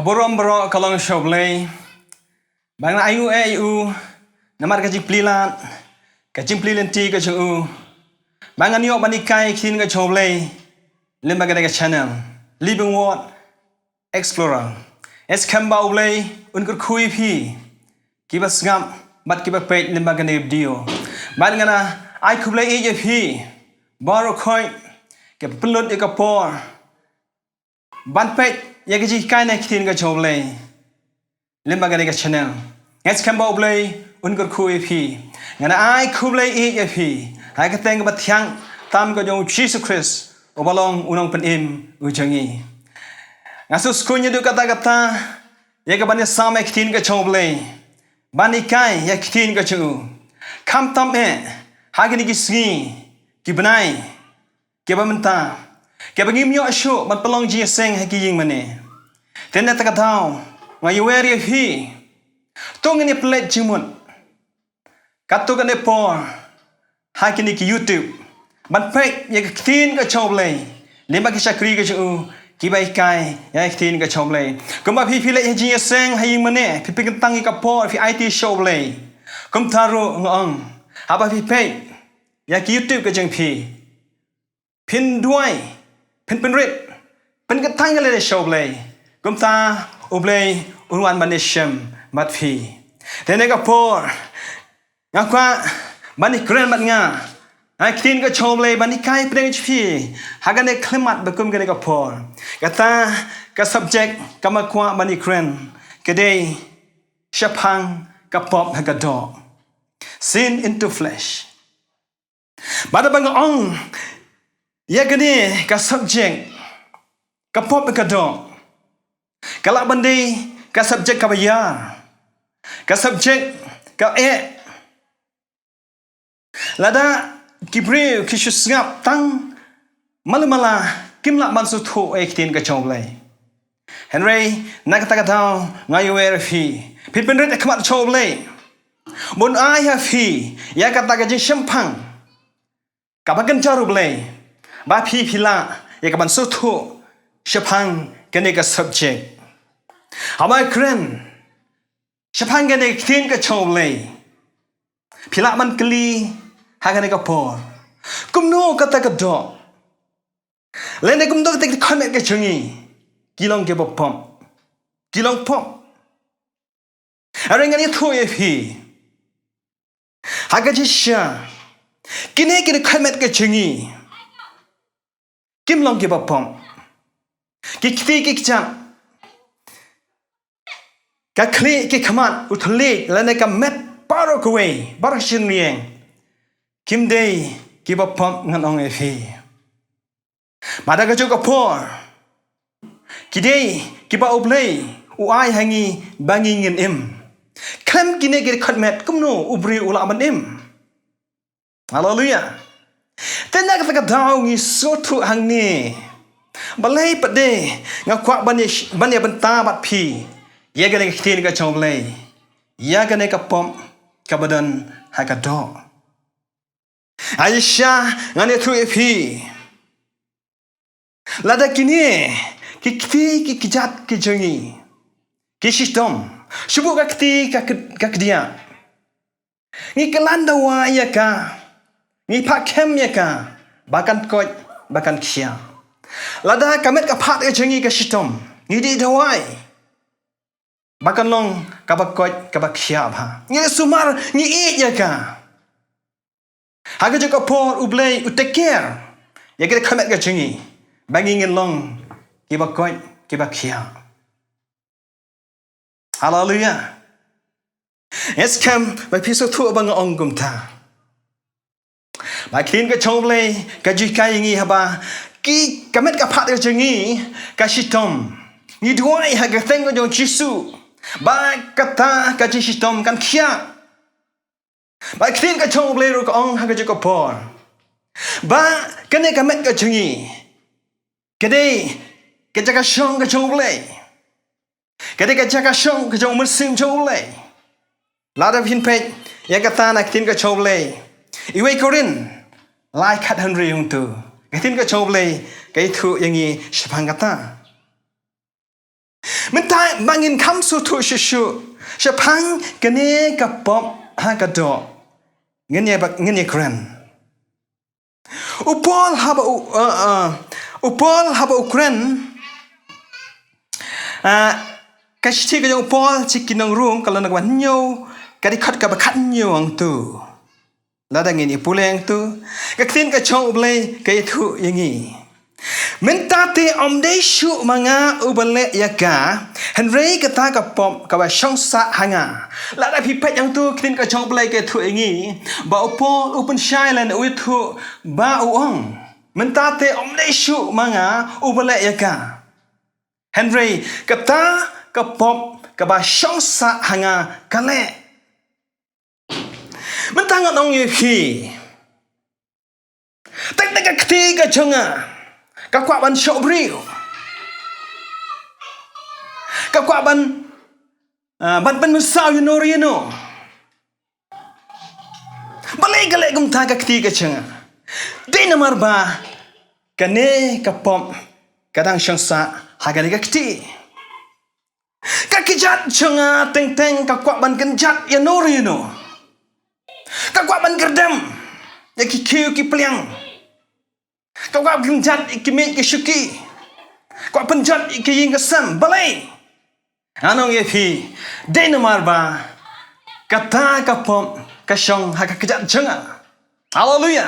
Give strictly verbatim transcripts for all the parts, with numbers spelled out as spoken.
Burom baroh ka long sha U Blei. Ba ngan ai nguh ïa u namar ka jingplie lad, ka jingplie lynti ka jong u. Ba ngan ïoh ban hikai ïa ka ktien ka jong U Blei lyngba kane ka channel Living Word Explorer. Ïa skhem ba U Blei un kyrkhu ïa phi kiba sngap bad kiba peit lyngba kane ka video. Bad ngan ai khublei ïa phi baroh khoit kiba pynlut ïa ka por ban peit ïa ka jinghikai na ka ktien ka jong U Blei lyngba kane ka channel. Ïa skhem ba U Blei un kyrkhu ïa phi. Ngan ai khublei ïa phi ha ka kyrteng kaba thiang tam ka jong U Jisu Khrist uba long u nongpynim u jong ngi. Nga sngewskuh ïa u katta katta ïa kaban ïasam ïa ka ktien ka jong U Blei, ban hikai ïa ka ktien ka jong u. Khamtam eh ha kine ki sngi, ki bnai kiba mynta, kiba ngim ïoh shuh ban pynlong jingïaseng ha ki ïingmane. Te na kata ka daw nga ïawer ïa phi, to ngin ïa pynleit jingmut katto katne por ha kine ki YouTube ban peit ïa ka ktien ka jong U Blei lyngba ki shakri ka jong u kiba hikai ïa ka ktien ka jong U Blei. Kumba phi, phi leit ha jingïaseng ha ïingmane, phi pynkyntang ïa ka por, phi aiti sha U Blei, kumta ruh nga ong, haba phi peit ïa ka YouTube ka jong phi, phin duwai, phin pynrit, pynkyntang ïa lade sha U Blei, kumta U Blei un wan ban ïashem bad phi. Te na ka por nga kwah ban ïakren bad nga ha ka ktien ka jong U Blei ban hikai pdeng jong phi ha kane ka khyllipmat ba kum kane ka por. Kata ka subject kaba nga kwah ban ïakren ka dei shaphang ka pop ha ka doh. Sin into flesh. Bad haba nga ong ïa kane ka subject, ka pop ha ka doh, ka lah ban dei ka subject kaba ïar, ka subject ka eh. Lada ki briew ki shu sngap tang malu mala, kim lah ban sngewthuh ïa ka ktien ka jong U Blei. Hynrei na kata ka daw nga ïawer ïa phi, phin pynrit ïa ka khmat jong U Blei, ban ai ha phi ïa kata ka jingshemphang kaba kynja U Blei, ba phi, phi lah ïa kaban sngewthuh shaphang kane ka subject. Haba nga kren shaphang kane ka ktien ka jong U Blei, phi lah ban kylli ha kane ka por, kumno kata ka doh? Lane kumno kata ka khmat ka jong ngi? Ki long kiba pop, ki long pop. Hynrei ngan ïathuh ïa phi ha ka jingshisha, kine ki dkhot met ka jong ngi kim long kiba pop. Ki kti ki kjat, ka khlieh ki khmat, u thylliej lane ka met baroh kawei, baroh shynriang, kim dei kiba pop, ngan ong ïa phi. Bad ha kajuh ka por ki dei kiba U Blei u ai ha ngi ba ngin im. Khlem kine ki dkhot met kumno u briew u lah ban im? Haleluia. Te na kata ka daw ngi sngewthuh hangne. Balei pat de nga kwah ban ïa, ban ïa bynta bad phi ïa kane ka ktien ka jong U Blei, ïa kane ka pop kaba don ha ka doh. Aisha, ngan ïathuh ïa phi. Lada kine ki kti ki kjat ki jong ngi ki shitom, shu buh ka kti ka k-, ka kdiah, ngi kylla dawai ïa ka, ngi phah khem ïa ka ba kan koit ba kan khiah. Lada ka met ka phad ka jong ngi ka shitom, ngi dih dawai ba kan long kaba koit kaba khiah bha. Ngi sumar, ngi ïeit ïa ka. Ha kajuh ka por U Blei u take care ïa ki dkhot met ka jong ngi ba ngin long kiba koit kiba khiah. Haleluia. Ïa skhem ba phi sngewthuh ba nga ong kumta. Ba ka ktien ka jong U Blei ka ju hikai ïa ngi haba ki, ka met ka phad ka jong ngi ka shitom, ngi duwai ha ka kyrteng ka jong U Jisu ba kata ka jingshitom kan khiah. Ba ka ktien ka jong U Blei ruh ka ong ha kajuh ka por ba kane ka met ka jong ngi ka dei ka jaka shong ka jong U Blei. Ka dei ka jaka shong ka jong U Mynsiem jong U Blei. Lada phin peit ïa kata na ka ktien ka jong U Blei, Iwei Korinth lai khathynriew, hangto ka ktien ka jong U Blei ka ïathuh ïa ngi shaphang kata. Mynta ba ngin kham sngewthuh shuh shuh shaphang kane ka pop ha ka doh, ngin ïa ba, ngin ïa kren. U Paul haba u, uh, uh, u Paul haba u kren, uh, ka shithi ka jong u Paul sha ki nong Rom, ka lynnong kaba hynñiew, ka dkhot kaba khathynñiew hangto. Lada ngin ïa pule hangto, ka ktien ka jong U Blei ka ïathuh ïa ngi. Mynta te ym dei shuh ma nga uba leh ïa ka, hynrei kata ka pop kaba shong sah ha nga. Lada phi peit hangto, ka ktien ka jong U Blei ka ïathuh ïa ngi ba u Paul u pynshai lane u ïathuh ba u ong, mynta te ym dei shuh ma nga uba leh ïa ka, hynrei kata ka pop kaba shong sah ha nga ka leh. Mynta ngan ong ïa phi, teng teng ka kti ka jong nga ka kwah ban shoh briew, ka kwah ban, ah, ban pynmynsaw ïano re ïano. Balei ka leh kumta ka kti ka jong nga? Dei namar ba kane ka pop ka dang shong sah ha kane ka kti. Ka kjat jong nga teng teng ka kwah ban kynjat ïano re ïano. Ka kwah ban kyrdem ïa ki khiew ki pliang. Ka kwah ban kynjat ïa ki miej ki shuki. Kwah pynjot ïa ki ïing ki sem. Balei? Ngan ong ïa phi, dei namar ba kata ka pop ka shong ha ka kjat jong nga. Haleluya.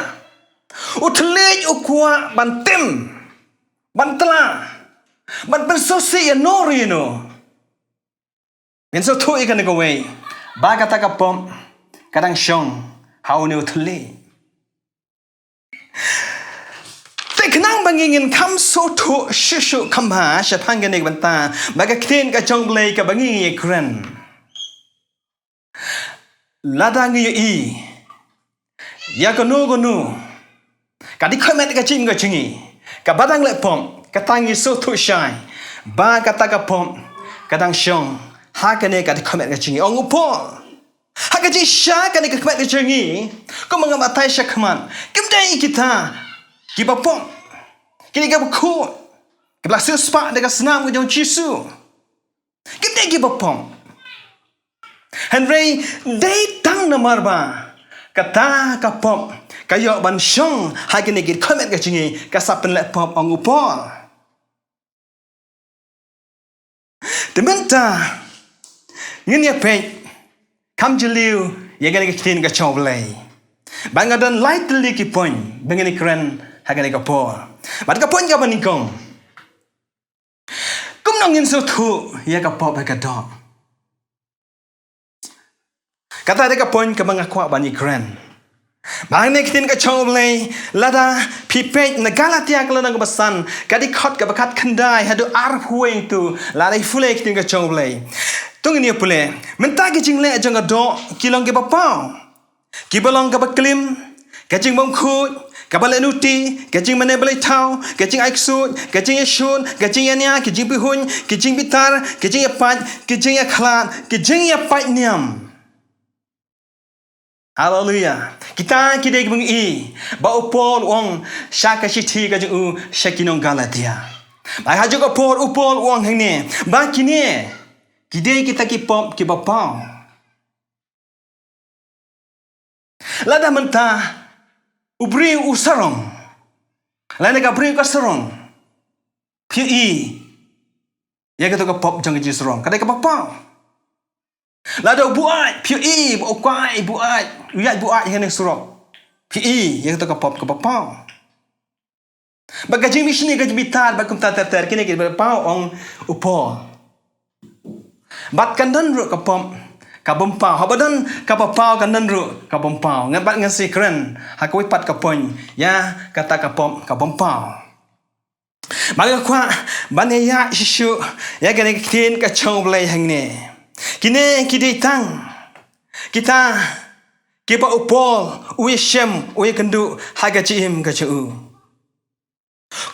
U thylliej u kwah ban tim, ban tla, ban pynsngewsih ïano re ïano. Ngin sngewthuh ïa kane kawei, ba kata ka pop ka dang shong ha une u thylliej. Te khnang ba ngi ngin kham sngewthuh shuh shuh kham bha shaphang kane ka bynta, ba ka ktien ka jong U Blei kaba ngi ngi kren, lada ngi ïohi ïa kano kano ka dei khmat ka jingim ka jong ngi kaba dang leh pop, kata ngi sngewthuh shai ba kata ka pop ka dang shong ha kane ka dei khmat ka jong ngi. Ong u Paul, ha ka jingshisha kane ka khmat ka jong ngi, kumba nga batai shakhmat, kim dei kita kiba pop, kine kiba khuid, kiba la siewspah da ka snam ka jong U Jisu. Kim dei kiba pop. Hynrei dei tang namar ba kata ka pop ka ïoh ban shong ha kine ki khmat ka jong ngi, ka sa pynleh pop, ong u Paul. Te mynta ngin ïa peit kham jylliew ïa kane ka ktien ka jong U Blei. Ba nga don lai tylli ki point ba ngin ïa kren ha kane ka por. Bad ka point kaba nyngkong, kumno ngin sngewthuh ïa ka pop ha ka doh? Kata dei ka point kaba nga kwah ban ïa kren. Ba hangne ka ktien ka jong U Blei, lada phi peit na Galatia ka lynnong kaba san, ka dei khot kaba khatkhyndai haduh arphew wei hangto, lada phi pule ka ktien ka jong U Blei. To ngin ïa pule. Mynta ki jingleh jong ka doh ki long kiba paw, kiba long kaba klim, ka jingbymkhuid, kaba lehnuti, ka jingmane blei thaw, ka jingai ksuid, ka jingïashun, ka jingïania, ka jingpihuiñ, ka jingbitar, ka jingïapait, ka jingïakhlad, ka jingïapait niam. Haleluya. Kita ki dei kiba ngi i ba u Paul u ong sha ka shithi ka jong u sha ki nong Galatia. Ba ha jong ka por u Paul u ong hangne ba kine ki dei kita ki pop kiba paw. Lada mynta u briew u sarong, lane ka briew ka sarong, phi i ïa kato ka pop jong ka jingsarong, ka dei kaba paw. Lada u buaid, phi i ba u kwah buaid, u ïaid buaid hangne surok, phi i ïa kato ka pop kaba paw. Bad ka jingmishni, ka jingbitar, bad kumta ter ter, kine kiba paw, ong u Paul. Bad kan don ruh ka pop kaba ym paw. Haba don kaba paw kan don ruh kaba ym paw. Ngan, bad ngan sa kren ha kawei pat ka point ïa kata ka pop kaba ym paw. Bad nga kwah ban ïa ïa shisha ïa kane ka ktien ka jong U Blei hangne. Kine ki dei tang kita kiba u Paul u ïashem, u ïakynduh ha ka jingim ka jong u.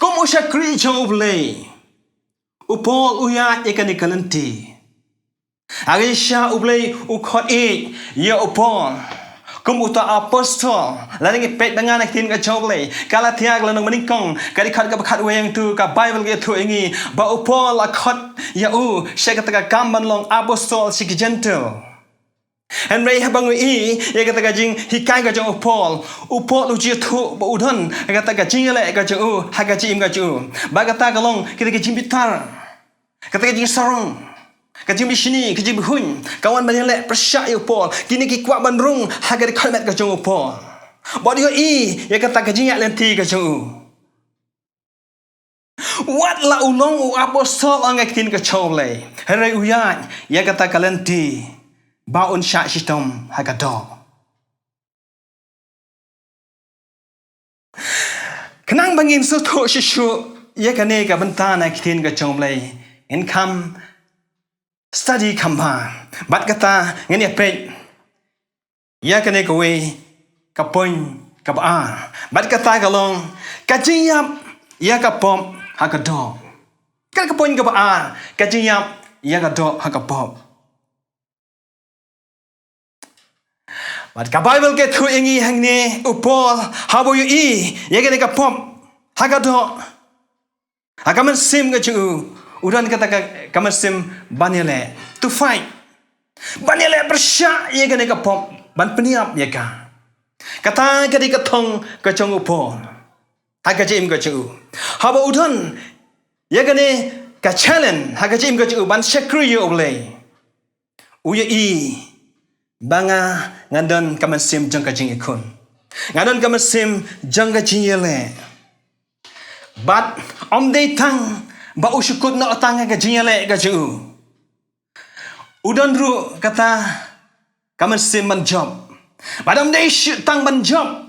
Kum u shakri jong U Blei, u Paul u ïaid ïa kane ka lynti. Ha ka jingshisha U Blei u khot ïa u Paul Kum uta u apostol, lada ngi peit ba ngan ha ka ktien ka jong U Blei, Galatia ka lynnong banyngkong, ka dkhot kaba khatwei hangto, ka Baibl ka ïathuh ïa ngi, ba u Paul la khot ïa u sha kata ka kam ban long apostol sha ki Jentil. Hynrei haba ngi ïohi ïa kata ka jinghikai ka jong u Paul, u Paul u ju ïathuh ba u don kata ka jingïaleh ka jong u ha ka jingim ka jong u. Ba kata ka long kata ka jingbitar, kata ka jingsarong, ka jingbishni, ka jingbikhuid ka wan ban ïaleh pyrshah ïa u Paul. Kine ki kwah ban rung ha ka dkhot met ka jong u Paul. Bad u ïohi ïa kata ka jingïaid lynti ka jong u. Wat la u long u apostol, ong ka ktien ka jong U Blei, hynrei u ïaid ïa kata ka lynti ba un shah shitom ha ka doh. Khnang ba ngin sngewthuh shuh shuh ïa kane ka bynta na ka ktien ka jong U Blei, ngin kham study kham bha. Bad kata ngin ïa peit ïa kane kawei ka point kaba ar. Bad kata ka long ka jingïap ïa ka pop ha ka doh. Ka, ka point kaba ar, ka jingïap ïa ka doh ha ka pop. Bad ka Baibl ka ïathuh ïa ngi hangne, u Paul haba u ïohi ïa kane ka pop ha ka doh, ha ka mynsiem ka jong u, u don kata ka, ka mynsiem ban ïaleh, to fight. Ban ïaleh pyrshah ïa kane ka pop, ban pynïap ïa ka. Kata ka dei ka thong ka jong u Paul ha ka jingim ka jong u. Haba u don ïa kane ka challenge ha ka jingim ka jong u ban shakri ïa U Blei, u ïohi ba nga, nga don ka mynsiem jong ka jingïakhun. Nga don ka mynsiem jong ka jingïaleh. Bad ym dei tang ba u shu kut noh tang ka jingïaleh ka jong u. U don ruh kata ka mynsiem ban jop. Bad ym dei shu tang ban jop,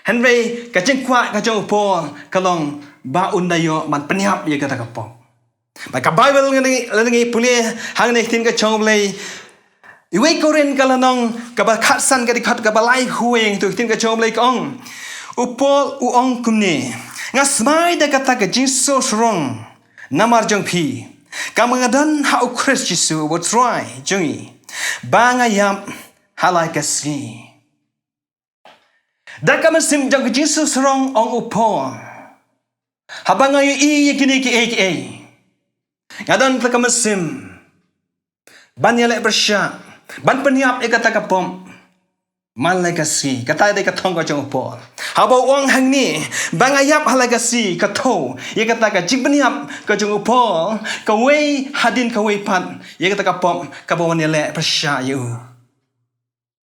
hynrei ka jingkwah ka jong u Paul ka long ba un da ïoh ban pynïap ïa kata ka pop. Bad ka Baibl ngi, ngi, ngi pule hangne ha ka ktien ka jong U Blei. Wei Korinth ka lynnong kaba khatsan, ka dkhot kaba laiphew wei, hangto ka ktien ka jong U Blei ka ong. U Paul u ong kumne: Nga smai da kata ka jingsngewsarong namar jong phi, kaba nga don ha U Khrist Jisu uba U Trai jong ngi, ba nga ïap ha la ka sngi. Da ka mynsiem jong ka jingsngewsarong, ong u Paul, haba nga ïohi ïa kine kiei kiei, nga don ka mynsiem ban ïaleh pyrshah, ban pynïap ïa kata ka pop man la ka sngi. Kata dei ka thong ka jong u Paul. Haba u ong hangne ba nga ïap ha la ka sngi, ka thew ïa kata ka jingpynïap ka jong u Paul, kawei hadien kawei pat, ïa kata ka pop kaba wan ïaleh pyrshah ïa u.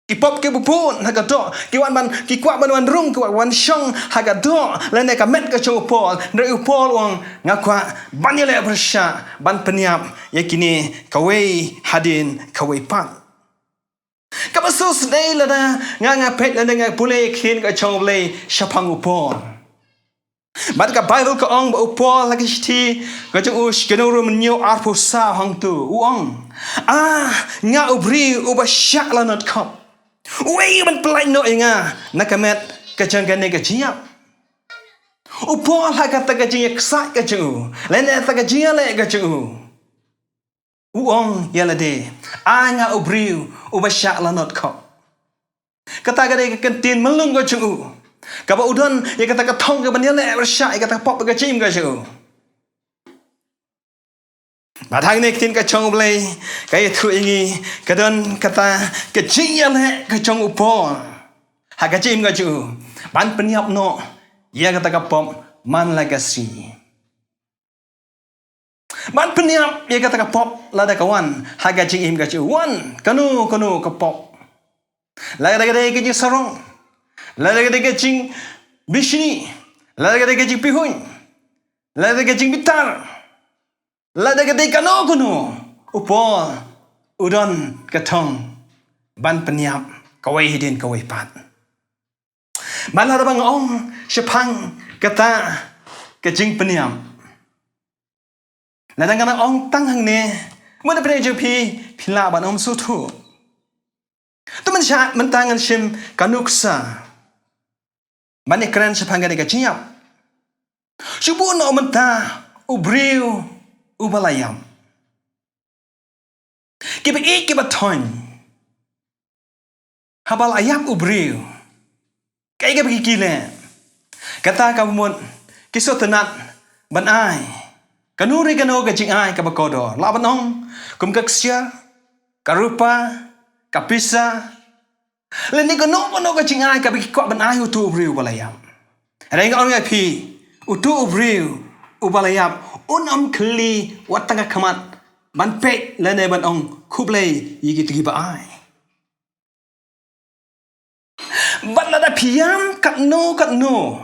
Ki pop kiba bun ha ka doh ki wan ban, ki kwah ban wan rung, ki kwah wan shong ha ka doh lane ka met ka jong u Paul. Hynrei u Paul u ong, nga kwah ban ïaleh pyrshah, ban pynïap ïa kine kawei hadien kawei pat. Kaba sngewsynei lada nga, nga peit lane nga pule ïa ka ktien ka jong U Blei shaphang u Paul. Bad ka Baibl ka ong ba u Paul ha ka shithi ka jong u sha ki nong Rom hynñiew arphew saw hangto u ong, ah, nga u briew uba shah lanot khop, uei ban pyllait noh ïa nga na ka met ka jong kane ka jingïap. U Paul ha kata ka jingïaksaid ka jong u lane kata ka jingïaleh ka jong u, u ong ïa lade, ah, nga u briew uba shah lanot khop. Kata ka dei ka kyntien myllung ka jong u, kaba u don ïa kata ka thong kaban ïaleh pyrshah ïa kata ka pop ka jingim ka jong u. Bad hangne ka ktien ka jong U Blei ka ïathuh ïa ngi, ka don kata ka jingïaleh ka jong u Paul ha ka jingim ka jong u, ban pynïap noh ïa kata ka pop man la ka sngi. Ban pynïap ïa kata ka pop lada ka wan ha ka jingim ka jong u, wan kano kano ka pop. Lada ka dei ka jingsarong, lada ka dei ka jingbishni, lada ka dei ka jingpihuiñ, lada ka dei ka jingbitar, lada ka dei kano kano, u Paul u don ka thong ban pynïap kawei hadien kawei pat. Bad lada ba nga ong shaphang kata ka jingpynïap, lada nga ong tang hangne, mynta phi, phi lah ban ym sngewthuh. To mynta, mynta ngan shim ka nuksa ban ïakren shaphang kane ka jingïap. Shu buh noh mynta u briew uba la ïap. Kiba ïeit kiba thoiñ, Haba la ïap u briew, kaei kaba ki leh? Kata ka mut ki sngewtynnat ban ai kano re kano ka jingai kaba kordor, lah ban ong kum ka ksiar, ka rupa, ka pisa, lane kano kano ka jingai kaba ki kwah ban ai uto u briew uba la ïap. Hynrei nga ong ïa phi, uto u briew uba la ïap un ym khylli wat tang ka khmat ban peit lane ban ong khublei ïa kito kiba ai. Bad lada phi ïam katno katno,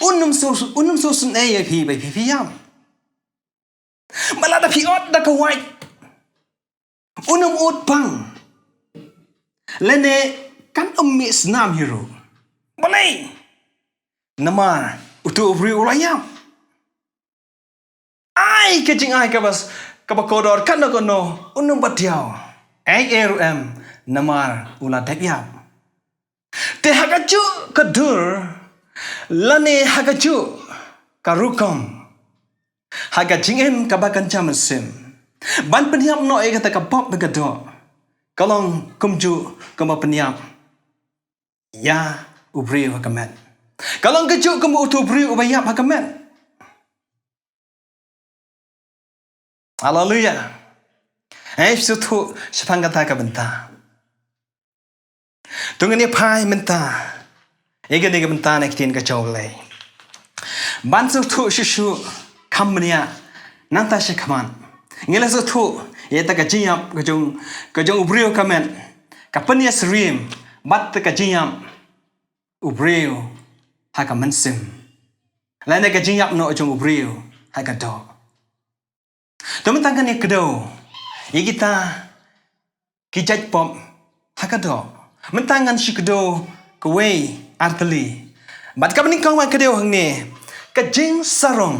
un ym sngewsynei ïa phi ba phi ïam. Bad lada phi ot da ka wait, un ym ot pang, lane kan ym mih snam hi ruh. Balei? Namar uto u briew u la ïap. Ai ka jingai kaba kordor katno katno, un ym batiaw. Ai, ei ruh em, namar u la dep ïap. Te ha kajuh ka dur lane ha kajuh ka rukom, ha ka jingim kaba kynja mynsiem, ban pynïap noh ïa kata ka pop bad ka doh ka long kumjuh kumba pynïap ïa u briew ha ka met. Ka long kajuh kumba uto u briew uba ïap ha ka met. Haleluya. Ai, sngewthuh shaphang kata ka bynta. To ngin ïa phai mynta ïa kane ka bynta na ka ktien ka jong U Blei, ban sngewthuh shuh shuh kham bniah nangta sha khmat. Ngin ïa sngewthuh ïa kata ka jingïap ka jong, ka jong u briew ha ka met, ka pynïasyriem bad kata ka jingïap u briew ha ka mynsiem, lane ka jingïap noh jong u briew ha ka doh. To mynta ngan ïa kdew ïa kita ki jait pop ha ka doh. Mynta ngan shu kdew kawei ar tylli. Bad kaba nyngkong ban kdew hangne, ka jingsarong.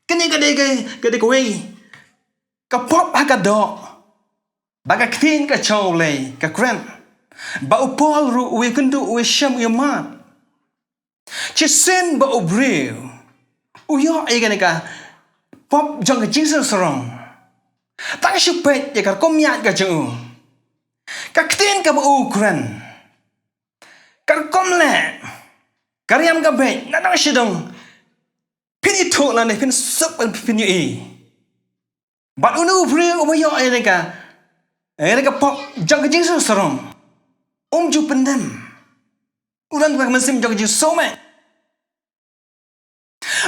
Kane ka dei ka, ka dei kawei ka pop ha ka doh ba ka ktien ka jong U Blei ka kren ba u Paul ruh u ïakynduh, u ïashem, u ïamad. Shisien ba u briew u ïoh ïa kane ka pop jong ka jingsngewsarong, tang shu peit ïa ka rukom ïaid ka jong u, ka ktien kaba u kren, ka rukom leh, ka riam ka beit, na dang shu dang phin ithuh lane phin suk ban phin ïohi. Bad uno u briew uba ïoh ïa kane ka, ïa kane ka pop jong ka jingsngewsarong, um ju pyndem. U don ka mynsiem jong ka jingsngewsarong.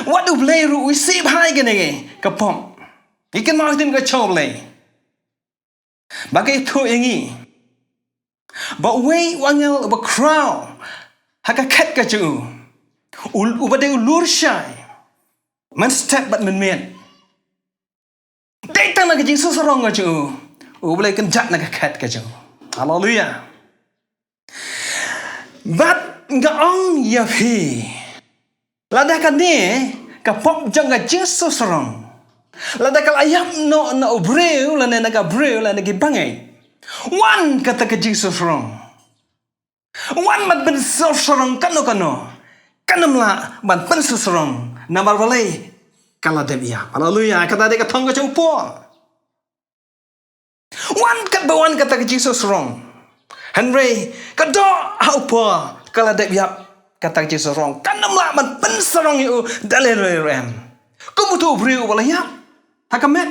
Wat U Blei ruh u isih bha ïa kane ka pop. Ngi kynmaw ïa ka ktien ka jong U Blei ba ka ithuh ïa ngi ba uwei u angel uba khraw ha ka khet ka jong u, u, uba dei u lur shai mynstep bad mynmiet. Dei tang na ka jingsngewsarong ka jong u, U Blei u kynjat na ka khet ka jong u. Haleluya. Bad nga ong ïa phi, lada kane ka pop jong ka jingsngewsarong, lada ka la ïap noh na u briew lane na ka briew lane ki bangeit, wan kata ka jingsngewsarong, wan ban pynsngewsarong kano kano, kan ym lah ban pynsngewsarong. Namar balei? Ka la dep ïap. Haleluya. Kata dei ka thong ka jong u Paul. Wan katba wan kata ka jingsngewsarong, hynrei ka doh ha u Paul ka la dep ïap. Kata ka jingsngewsarong kan ym lah ban pynsarong ïa u da lei lei ruh em. Kum uto u briew uba la ïap ha ka met.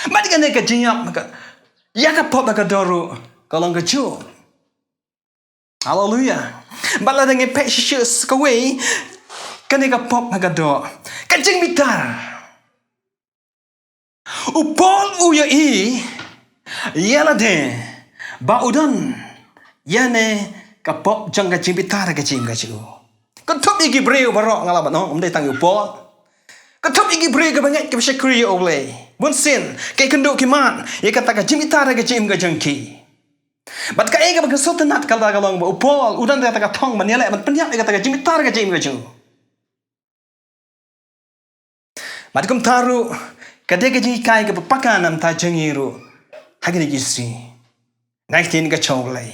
Bad kane ka jingïap ha ka, ïa ka pop ha ka doh ruh ka long kajuh. Haleluya. Bad lada ngi peit shisha sa kawei, kane ka pop ha ka doh, ka jingbitar. U Paul u ïohi ïa lade ba u don ïa kane ka pop jong ka jingbitar ha ka jingim ka jong u. Kynthup ïa ki briew baroh, nga lah ban ong, ym dei tang ïa u Paul. Kynthup ïa ki briew kiba ngeit, kiba shakri ïa U Blei, bunsien ki kynduh ki mad ïa kata ka jingbitar ha ka jingim ka jong ki. Bad kaei kaba sngewtynnat ka la ka long ba u Paul u don kata ka thong ban ïaleh ban pynïap ïa kata ka jingbitar ha ka jingim ka jong u. Bad kumta ruh ka dei ka jinghikai kaba paka na ka bynta jong ngi ruh ha kine ki sngi, na ka ktien ka jong U Blei.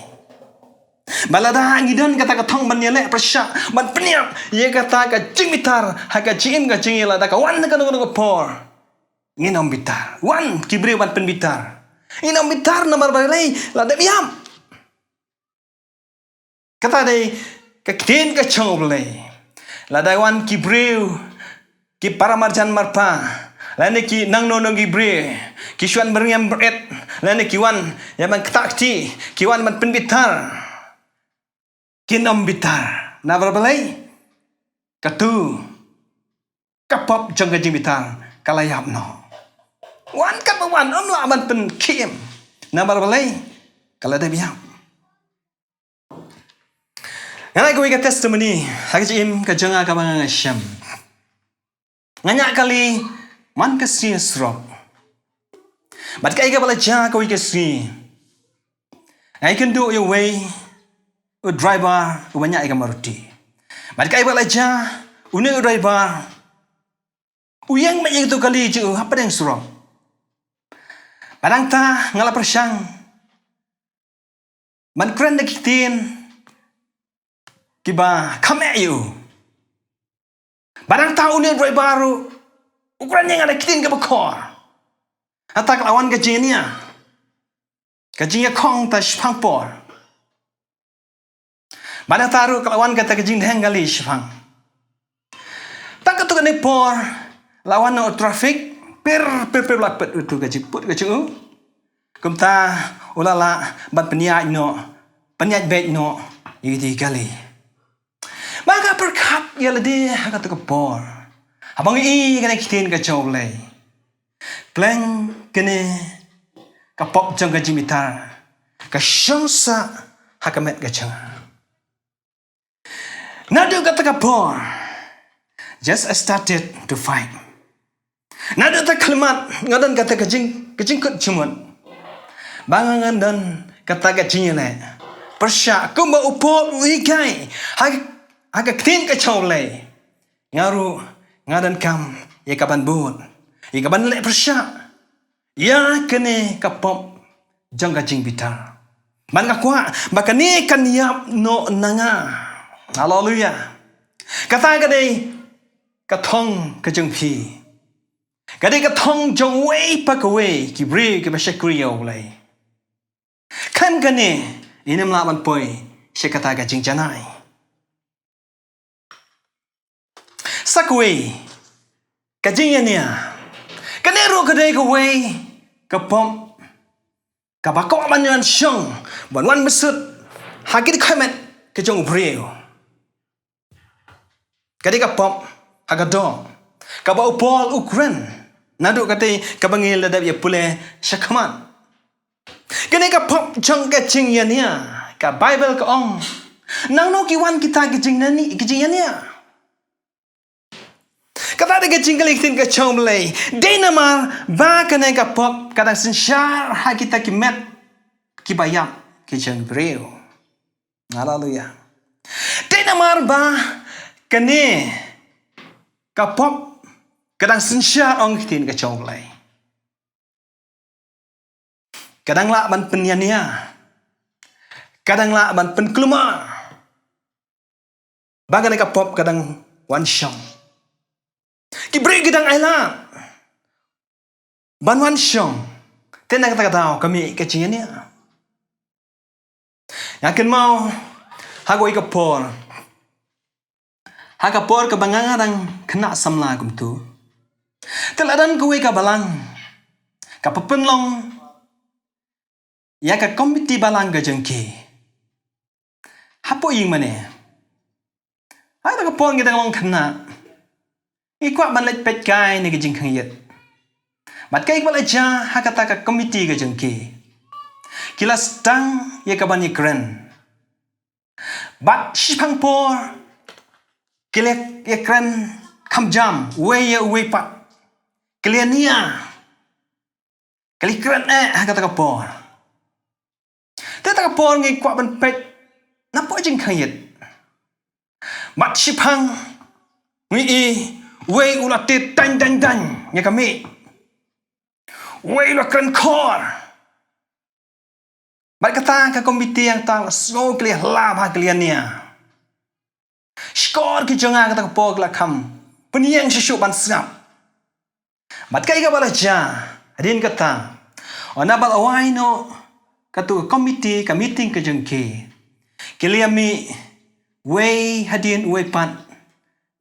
Bad lada ngi don kata ka thong ban ïaleh pyrshah ban pynïap ïa kata ka jingbitar ha ka jingim ka jong ngi, lada ka wan ha kano kano ka por, ngin ym bitar. Wan ki briew ban pynbitar. Ngin ym bitar namar balei? La dep ïap. Kata dei ka ktien ka jong U Blei. Lada wan ki briew, ki para marjan marpa, lane ki nangno nong ki briew, ki shuwa byrngem brit, lane ki wan ïa ban ktah kti, ki wan ban pynbitar, kin ym bitar. Namar balei? Katu ka pop jong ka jingbitar ka la ïap noh. Wan katba wan, ym lah ban pynkhie. Namar balei? Ka la dep ïap. Nga ai kawei ka testimony ha ka jingim ka jong nga kaba nga shem. Nga ñiah kali man ka sngi surok. Bad kaei kaba la jia kawei ka sngi, nga ïakynduh ïa uwei u driver uba ñiah ïa ka Maruti. Bad kaei kaba la jia, une u driver u ïeng beit ïa katu ka kali jong u hapdeng surok. Bad nangta nga la pyrshang ban kren da ki ktien kiba kham eh ïa u. Bad nangta une u driver ruh u kren ïa nga da ki ktien kiba khor. Hangta ka la wan ka jingïania, ka jingïakhong ta shiphang por. Bad nangta ruh ka la wan kata ka jingdheng kali shiphang. Tang katto katne por la wan noh u traffic, pir pir pir la peit utu ka jingput ka jong u. Kumta u la lah ban pynïaid noh, pynïaid beit noh ïa kata ka kali. Ba nga pyrkhat ïa lade ha kata ka por, haba nga ïohi ïa kane ka ktien ka jong U Blei. Pleng kane ka pop jong ka jingbitar ka shong sah ha ka met ka jong nga. Naduh kata ka por, just I started to fight. Naduh kata ka khyllipmat nga don kata ka jing, ka jingkut jingmut. Ba nga ngan don kata ka jingïaleh pyrshah kumba u Paul u hikai ha, ha ka ktien ka jong U Blei. Nga ruh nga donkam ïa kaban bud, ïa kaban leh pyrshah ïa kane ka pop jong ka jingbitar. Bad nga kwah ba kane kan ïap noh na nga. Haleluia. Kata ka dei ka thong ka jong phi. Ka dei ka thong jong uwei pa kawei ki briew kiba shakri ïa U Blei. Khlem kane ngin ym lah ban poi sha kata ka jingjanai. Sa kawei, ka jingïania. Kane ruh ka dei kawei ka pop kaba kwah ban wan shong, ban wan bsut ha ki dkhot met ka jong u briew. Ka dei ka pop ha ka doh kaba u Paul u kren. Naduh katei kaba ngi la dep ïa pule shakhmat. Kane ka pop jong ka jingïania, ka Baibl ka ong, nangno ki wan kita ki jingïania, ki jingïania? Kata dei ka jingkylli ktien ka jong U Blei. Dei namar ba kane ka pop ka dang synshar ha kita ki met kiba ïap ki jong u briew. Haleluia. Dei namar ba kane ka pop ka dang synshar, ong ktien ka jong U Blei. Ka dang lah ban pynïania. Ka dang lah ban pynkulmar. Ba kane ka pop ka dang wan shong. Ki briew ki dang ailad ban wan shong. Te na kata ka daw ka mih ka jingïania. Nga kynmaw ha kawei ka por, ha ka por kaba nga nga dang khynnah samla kumtu, te la don kawei ka balang kaba pynlong ïa ka komiti balang ka jong ki hapoh ïingmane. Ha kata ka por ngi dang long khynnah, ngi kwah ban leit peit kai na ka jingkhang ïit. Bad kaei kaba la jia ha kata ka komiti ka jong ki, ki la sdang ïa kaban ïakren. Bad shiphang por ki la ïakren kham jam uwei ïa uwei pat. Ki la ïania, ki la ïakren eh ha kata ka por. Te kata ka por ngi kwah ban peit napoh jingkhang ïit. Bad shiphang ngi i uwei u la tied dang dang dang ïa ka mih. Uwei u la kren khor. Bad kata ka komiti hangta la sngew ki la ïalam ha ki la ïania. Shkor ki jong nga kata ka por ki la kham pynïeng shuh shuh ban sngap. Bad kaei kaba la jia hadien kata, ynda ba la wai noh katu ka komiti ka meeting ka jong ki, Ki la ïa mih, wei hadien wei pat,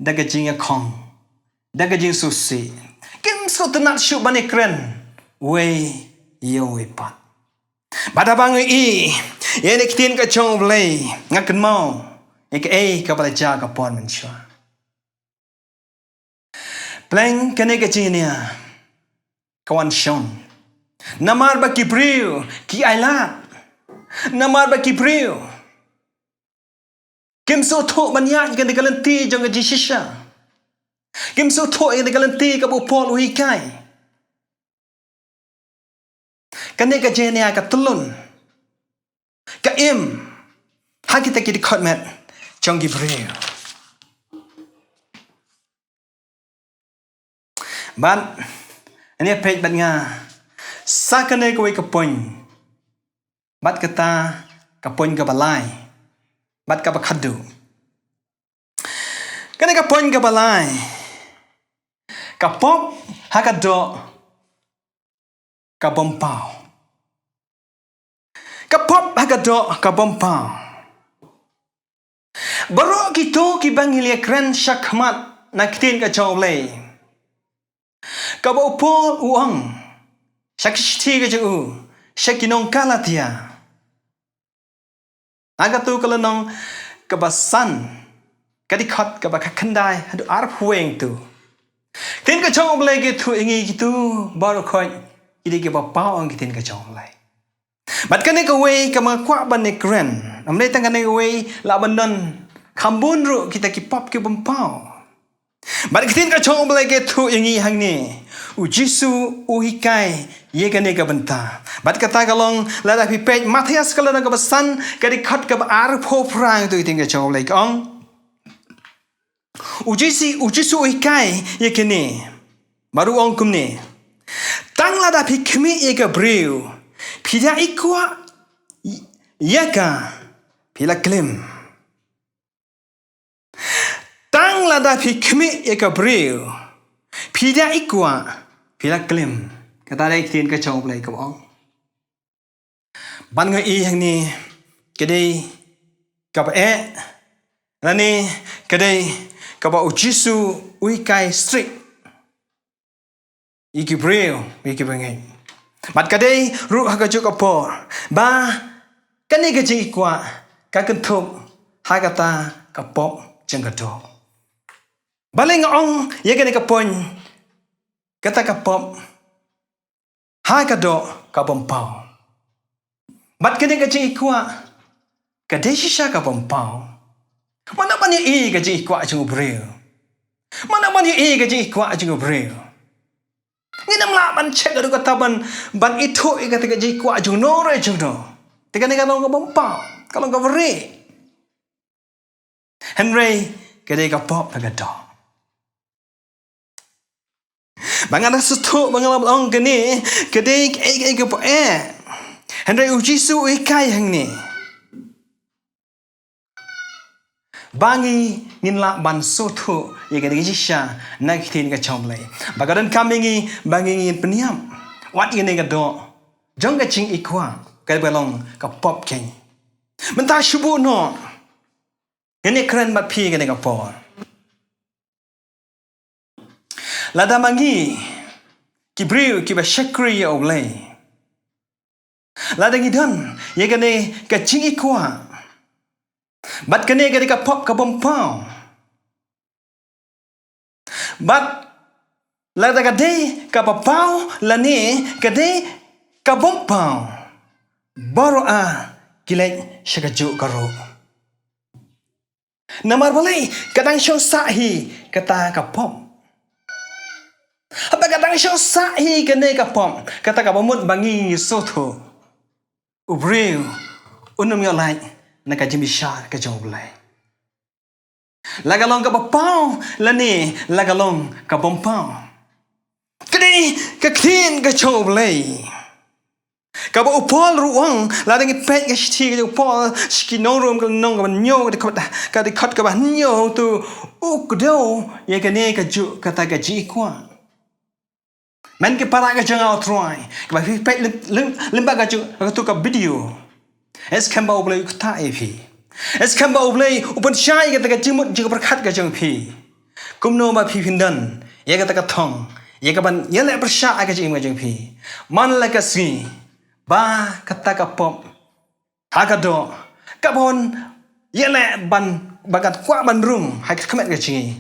da ka jingïakhong, da ka jingsngewsih. Kim sngewtynnat shuh ban ïakren, wei ïa wei pat. Bad haba nga ïohi ïa kane ka ktien ka jong U Blei, nga kynmaw ïa kaei kaba la jia ka por mynshuwa. Pleng kane ka jingïania ka wan shong. Namar ba ki briew ki ailad. Namar ba ki briew kim sngewthuh ban ïaid ïa kane ka lynti jong ka jingshisha. Kim sngewthuh ïa kane ka lynti kaba u Paul u hikai. Kane ka jingïania ka tyllun, ka im ha kita ki dkhot met jong ki briew. Bad ngan ïa peit bad nga sa kane kawei ka point, bad kata ka point kaba lai, bad kaba khadduh. Kane ka point kaba lai. Ka pop ha ka doh ka bym paw. Ka pop ha ka doh ka bym paw. Baroh kito kiba ngi la ïakren shakhmat na ka ktien ka jong U Blei, kaba u Paul u ong sha ki shithi ka jong u sha ki nong Galatia. Ha katu ka lynnong kaba san, ka dkhot kaba khatkhyndai haduh arphew wei hangtu. Ka ktien ka jong U Blei ka ïathuh ïa ngi kito baroh khoit ki dei kiba paw, ong ka ktien ka jong U Blei. Bad kane kawei kaba nga kwah ban ïakren, ym dei tang kane kawei, lah ban don kham bun ruh kita ki pop ki bym paw. Bad ka ktien ka jong U Blei ka ïathuh ïa ngi hangne, u Jisu u hikai ïa kane ka bynta. Bad kata ka long, lada phi peit Mathaios ka lynnong kaba san, ka dkhot kaba arphew phra, hangtu ka ktien ka jong U Blei ka ong. U Jisu, u Jisu u hikai ïa kane, bad u ong kumne: Tang lada phi khmih ïa ka briew, phi da i kwah ïa ka, phi la klim. Tang lada phi khmih ïa ka briew, phi da i kwah, phi la klim. Kata dei ka ktien ka jong U Blei kaba ong. Bad nga ïohi hangne ka dei kaba eh, lane ka dei kaba u Jisu u hikai strict ïa ki briew, ïa ki bangeit. Bad ka dei ruh ha kajuh ka por ba kane ka jingïakwah ka kynthup ha kata ka pop jong ka doh. Balei nga ong ïa kane ka point, kata ka pop ha ka doh ka bym paw? Bad kane ka jingïakwah ka dei shisha ka bym paw. Mano ban ïohi ka jingïakwah jong u briew? Mano ban ïohi ka jingïakwah jong u briew? Ngin ym lah ban check ruh kata ban, ban ithuh ïa kata ka jingïakwah jong no re jong no. Te kane ka long ka bym paw, ka long kaba rieh. Hynrei ka dei ka pop ha ka doh. Ba nga da sngewthuh ba nga la ong kane ka dei kaei kaei kaba eh. Hynrei u Jisu u hikai hangne ba ngi ngin lah ban sngewthuh ïa kane ka jingshisha na ka ktien ka jong U Blei, ba ka donkam ïa ngi ba ngi ngin pynïap wat ïa kane ka doh jong ka jingïakwah kaba long ka pop keiñ. Mynta shu buh noh, ngin ïakren bad phi kane ka por. Lada ma ngi ki briew kiba shakri ïa U Blei, lada ngi don ïa kane ka jingïakwah, bad kane ka dei ka pop ka bym paw, bad lada ka dei kaba paw lane ka dei ka bym paw, baroh ar ki leit sha kajuh ka ruh. Namar balei? Ka dang shong sah hi kata ka pop. Haba ka dang shong sah hi kane ka pop, kata kaba mut ba ngi ngi sngewthuh u briew un ym ïoh lait na ka jingbishar ka jong U Blei, la ka long kaba paw lane la ka long ka bym paw. Ka dei ka ktien ka jong U Blei. Kaba u Paul ruh u ong, lada ngi peit ka shithi ka jong u Paul sha ki nong Rom ka lynnong kaba hynñiew, ka dkhot, ka dkhot kaba hynñiew, to u kdew ïa kane kajuh kata ka jingïakwah. Men ki para ka jong nga ha U Trai, kaba phi peit lym, lym, lyngba kajuh katu ka video, eh, skhem ba U Blei u ktah ïa phi. Ngeit skhem ba U Blei u pynshai ïa kata ka jingmut jingpyrkhat ka jong phi. Kumno ba phi phin don ïa kata ka thong, ïa kaban ïaleh pyrshah ïa ka jingim ka jong phi. Man la ka sngi ba kata ka pop ha ka doh ka ban ïaleh ban, ba kan kwah ban rung ha ka khmat ka jong ngi,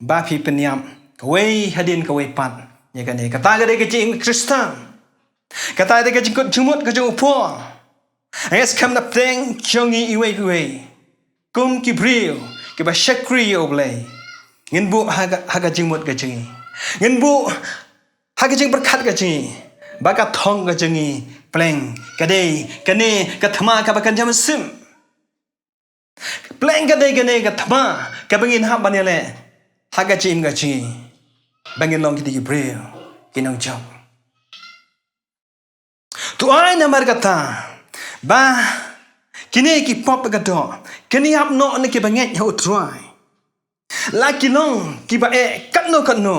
ba phi pynïap kawei hadien kawei pat ïa kane. Kata ka dei ka jingim Khristan. Kata ka dei ka jingkut jingmut ka jong u Paul. Ngeit skhem na pdeng jong ngi iwei pa iwei, kum ki briew kiba shakri ïa U Blei, ngin buh ha ka, ha ka jingmut ka jong ngi, ngin buh ha ka jingpyrkhat ka jong ngi ba ka thong ka jong ngi pleng ka dei kane ka thma kaba kynja mynsiem. Pleng ka dei kane ka thma kaba ngin hap ban ïaleh ha ka jingim ka jong ngi, ba ngin long kita ki briew ki nongjop. To ai namar kata ba kine ki pop ka doh kin ïap noh na kiba ngeit ha U Trai. La ki long kiba eh katno katno.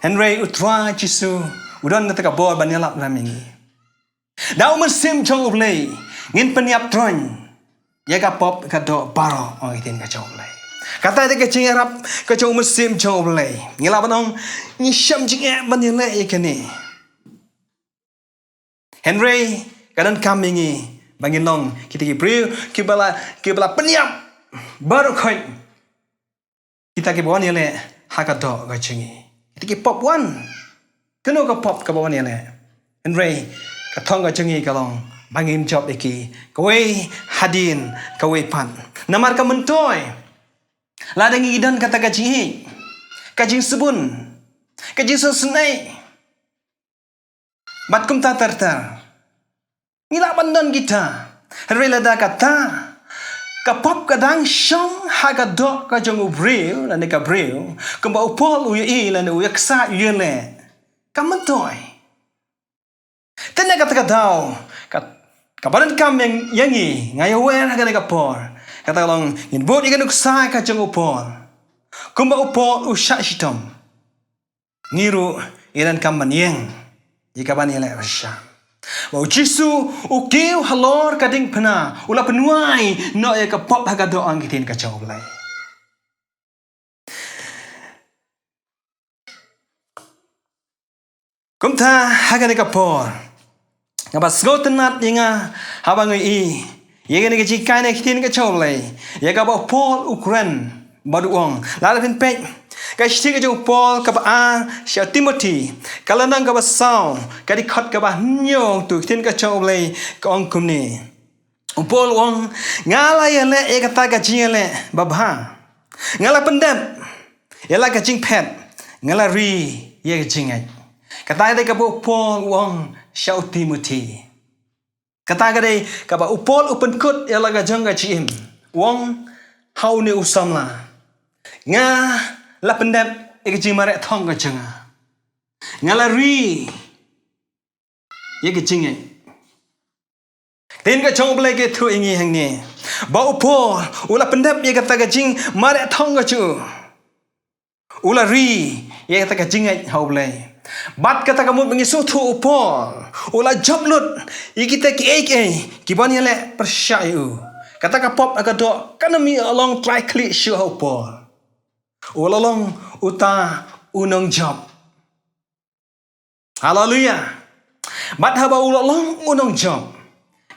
Hynrei U Trai Jisu u don kata ka bor ban ïalap lem ïa ngi. Da u Mynsiem jong U Blei ngin pynïap troiñ ïa ka pop ka doh baroh, ong ki ktien ka jong U Blei. Kata dei ka jingïarap ka jong u Mynsiem jong U Blei. Ngi lah ban ong ngi shem jingeh ban ïaleh ïa kane. Hynrei ka donkam ïa ngi ba ngin long kita ki briew kiba la, kiba la pynïap baroh khoit kita kiba wan ïaleh ha ka doh ka jong ngi. Kita ki pop wan. Kano ka pop kaba wan ïaleh? Hynrei ka thong ka jong ngi ka long ba ngin jop ïa ki kawei hadien kawei pat. Namar ka myntoi lada ngi don kata ka jingïeit, ka jingsbun, ka jingsngewsynei bad kumta ter ter, ngi lah ban don kita. Hynrei lada kata ka pop ka dang shong ha ka doh ka jong u briew lane ka briew, kumba u Paul u ïohi lane u ïaksaid u ïaleh, ka myntoi. Te na kata ka daw ka, kaba donkam ïa ngi, nga ïawer ha kane ka por, kata ka long ngin bud ïa ka nuksa ka jong u Paul. Kumba u Paul u shah shitom, ngi ruh ngi donkam ban ïeng ïa kaban ïaleh pyrshah. Ba u Jisu u kiew halor ka diengphna, u la pynwai noh ïa ka pop ha ka doh, ong ki ktien ka jong U Blei. Kumta ha kane ka por, kaba sngewtynnat ïa nga haba nga ïohi ïa kane ka jinghikai na ki ktien ka jong U Blei, ïa kaba u Paul u kren bad u ong, lada phin peit ka shithi ka jong u Paul kaba ar sha u Timothi, ka lynnong kaba saw, ka dkhot kaba hynñiew, to ki ktien ka jong U Blei ka ong kumne. U Paul u ong, nga la ïaleh ïa kata ka jingïaleh babha. Nga la pyndep ïa la ka jingphet. Nga la ri ïa ka jingngeit. Kata ka dei kaba u Paul u ong sha u Timothi. Kata ka dei kaba u Paul u pynkut ïa la ka jong ka jingim. U ong ha une u samla, nga la pyndep ïa ka jingmareh thong ka jong nga. Nga la ri ïa ka jingngeit. Ktien ka jong U Blei ka ïathuh ïa ngi hangne ba u Paul u la pyndep ïa kata ka jingmareh thong ka jong u. U la ri ïa kata ka jingngeit ha U Blei. Bad kata ka mut ba ngi sngewthuh u Paul u la jop lut ïa kita kiei kiei kiban ïaleh pyrshah ïa u. Kata ka pop ha ka doh kam long trai khlieh shuh ha u Paul. U la long uta u nongjop. Haleluia. Bad haba u la long u nongjop,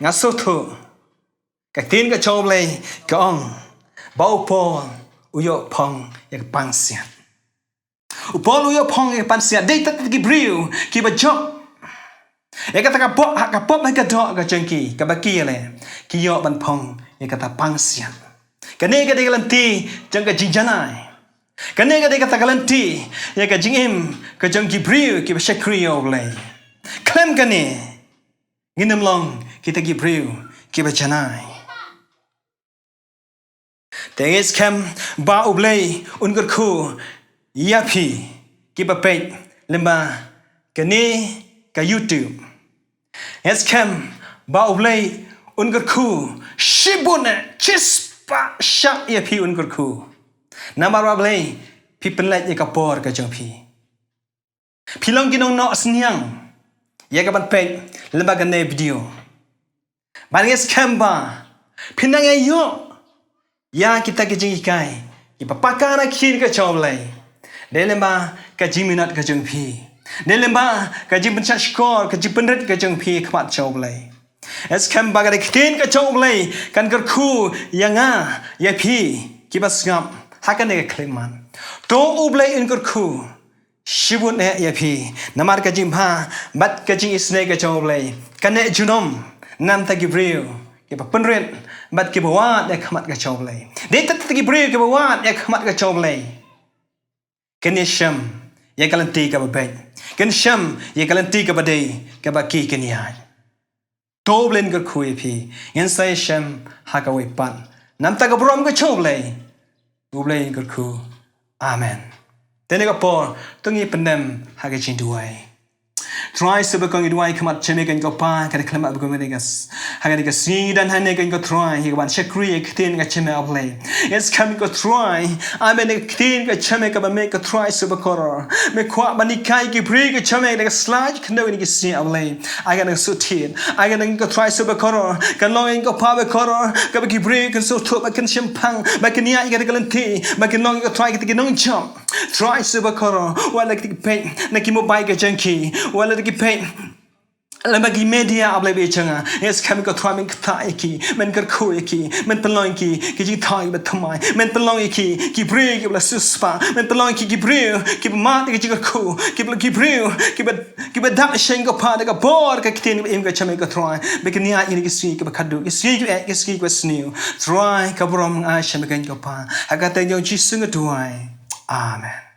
nga sngewthuh ka ktien ka jong U Blei ka ong ba u Paul u ïoh phong ïa ka pangsiat. U Paul u ïoh phong ïa ka pangsiat. Dei tang ki briew kiba jop ïa kata ka pop ha ka, pop ha ka doh ka jong ki, kaba ki ïaleh, ki ïoh ban phong ïa kata pangsiat. Kane ka dei ka lynti jong ka jingjanai. Kane ka dei kata ka lynti ïa ka jingim ka jong ki briew kiba shakri ïa U Blei. Khlem kane ngin ym long kita ki briew kiba janai. Te ngeit skhem ba U Blei un kyrkhu ïa phi kiba peit lyngba kane ka YouTube. Ngeit skhem ba U Blei un kyrkhu shibun, shispah shah ïa phi un kyrkhu. Namar ba U Blei phi pynlait ïa ka por ka jong phi. Phi long ki nongnoh synñiang ïa kaban peit lyngba kane video. Bad ngeit skhem ba Phin nang ïa ïoh ïa kita ki jinghikai kiba paka na ki ktien ka jong U Blei. Dei lyngba ka jingminot ka jong phi. Dei lyngba ka jingpynshah shkor, ka jingpynrit ka jong phi ha khmat jong U Blei. Ïa skhem ba ka ktien ka jong U Blei kan kyrkhu ïa nga, ïa phi kiba sngap ha kane ka khyllipmat. To U Blei un kyrkhu shibun eh ïa phi. Namar ka jingbha bad ka jingisynei ka jong U Blei kan neh junom na bynta ki briew kiba pynrit bad kiba wad ïa ka khmat ka jong U Blei. Dei tang ki briew kiba wad ïa ka khmat ka jong U Blei kin ïashem ïa ka lynti kaba beit. Kin shem ïa ka lynti kaba dei kaba ki kin ïaid. To U Blei un kyrkhu ïa phi. Ngin sa ïashem ha kawei pat. Na bynta ka burom ka jong U Blei. U Blei un kyrkhu. Amen. Te ha kane ka por to ngin pyndem ha ka jingduwai. Trai Jisu bakordor, ngi duwai ha khmat jong me kane ko Pa, ha kane ka khyllipmat bakordor, ha kane ka sngi, don hangne kane ko Trai, ïa kaban shakri ïa ka ktien ka jong me, A Blei. Ïa skhem ko Trai, ai me kane ka ktien ka jong me kaba me ko Trai Jisu bakordor. Me kwah ban hikai ki briew ki jong me da ka sla jingkhyndew kine ki sngi, A Blei. Ai kane ka suthied, ai kane ko Trai Jisu bakordor, kan long kane ko Pa bakordor kaba ki briew kin sngewthuh, ba kin shemphang, ba kin ïaid ïa kata ka lynti, ba kin long ko Trai kita ki nongjop. Trai Jisu bakordor, wat la ki peit na ki mobile ka jong ki, wat la ki peit lyngba ki media, A Blei ba ïeit jong nga. Ïa skhem ko Trai, men kyntait ïa ki, men kyrkhu ïa ki, men pynlong ïa ki ki jingthaw kiba thymmai, men pynlong ïa ki ki briew kiba la siewspah, men pynlong ïa ki ki briew kiba mad ïa ki jingkyrkhu, kiba, ki briew kiba, kiba dap sha me ko Pa da ka bor ka ktien kaba im ka jong me ko Trai, ba kin ïaid ïa kine ki sngi kiba khadduh, ki sngi kiba eh, ki sngi kiba sniew. Trai, ka burom nga ai sha me kane ko Pa. Ha ka kyrteng jong U Jisu nga duwai. Amen.